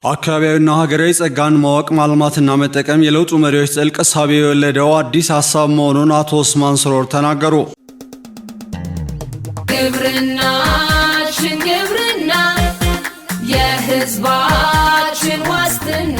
አካባቢያዊና ሀገራዊ ጸጋን ማወቅ፣ ማልማትና መጠቀም የለውጡ መሪዎች ጥልቅ እሳቤ የወለደው አዲስ ሀሳብ መሆኑን አቶ ኡስማን ስሮር ተናገሩ። ግብርናችን ግብርና የሕዝባችን ዋስትና።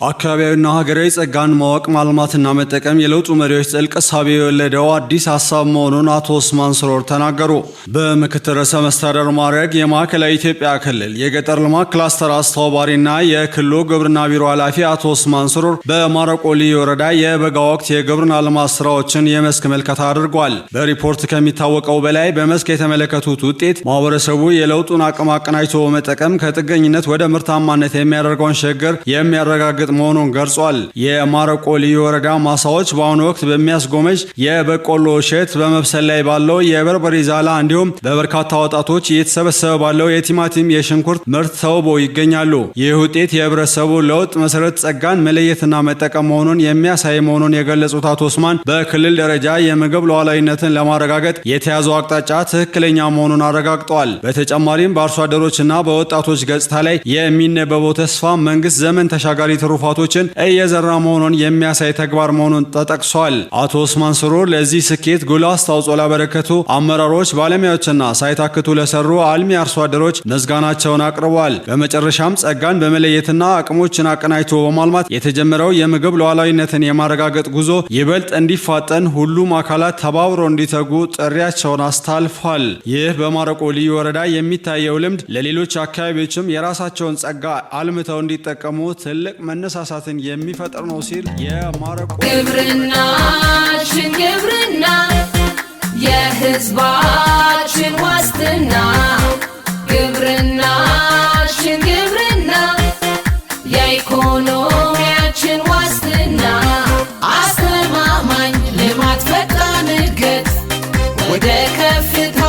አካባቢያዊና ሀገራዊ ጸጋን ማወቅ፣ ማልማትና መጠቀም የለውጡ መሪዎች ጥልቅ እሳቤ የወለደው አዲስ ሀሳብ መሆኑን አቶ ኡስማን ስሮር ተናገሩ። በምክትል ርዕሰ መስተዳድር ማዕረግ የማዕከላዊ ኢትዮጵያ ክልል የገጠር ልማት ክላስተር አስተባባሪና የክልሉ ግብርና ቢሮ ኃላፊ አቶ ኡስማን ስሮር በማረቆ ልዩ ወረዳ የበጋ ወቅት የግብርና ልማት ስራዎችን የመስክ ምልከታ አድርጓል። በሪፖርት ከሚታወቀው በላይ በመስክ የተመለከቱት ውጤት ማህበረሰቡ የለውጡን አቅም አቀናጅቶ በመጠቀም ከጥገኝነት ወደ ምርታማነት የሚያደርገውን ሽግግር የሚያረጋግጥ መሆኑን ገልጿል። የማረቆ ልዩ ወረዳ ማሳዎች በአሁኑ ወቅት በሚያስጎመጅ የበቆሎ እሸት፣ በመብሰል ላይ ባለው የበርበሬ ዛላ እንዲሁም በበርካታ ወጣቶች እየተሰበሰበ ባለው የቲማቲም፣ የሽንኩርት ምርት ተውበው ይገኛሉ። ይህ ውጤት የህብረተሰቡ ለውጥ መሰረት ጸጋን መለየትና መጠቀም መሆኑን የሚያሳይ መሆኑን የገለጹት አቶ ኡስማን በክልል ደረጃ የምግብ ሉዓላዊነትን ለማረጋገጥ የተያዘው አቅጣጫ ትክክለኛ መሆኑን አረጋግጠዋል። በተጨማሪም በአርሶ አደሮችና በወጣቶች ገጽታ ላይ የሚነበበው ተስፋ መንግስት ዘመን ተሻጋሪ ትሩፋቶችን እየዘራ መሆኑን የሚያሳይ ተግባር መሆኑን ተጠቅሷል። አቶ ኡስማን ስሩር ለዚህ ስኬት ጉልህ አስተዋጽኦ ላበረከቱ አመራሮች፣ ባለሙያዎችና ሳይታክቱ ለሰሩ አልሚ አርሶ አደሮች ምስጋናቸውን አቅርበዋል። በመጨረሻም ጸጋን በመለየትና አቅሞችን አቀናጅቶ በማልማት የተጀመረው የምግብ ሉዓላዊነትን የማረጋገጥ ጉዞ ይበልጥ እንዲፋጠን ሁሉም አካላት ተባብረው እንዲተጉ ጥሪያቸውን አስተላልፈዋል። ይህ በማረቆ ልዩ ወረዳ የሚታየው ልምድ ለሌሎች አካባቢዎችም የራሳቸውን ጸጋ አልምተው እንዲጠቀሙ ትልቅ መነሳሳትን የሚፈጥር ነው ሲል የማረቆ ግብርናችን ግብርና የሕዝባችን ዋስትና። ግብርናችን ግብርና የኢኮኖሚያችን ዋስትና፣ አስተማማኝ ልማት፣ ፈጣን እድገት ወደ ከፍታ።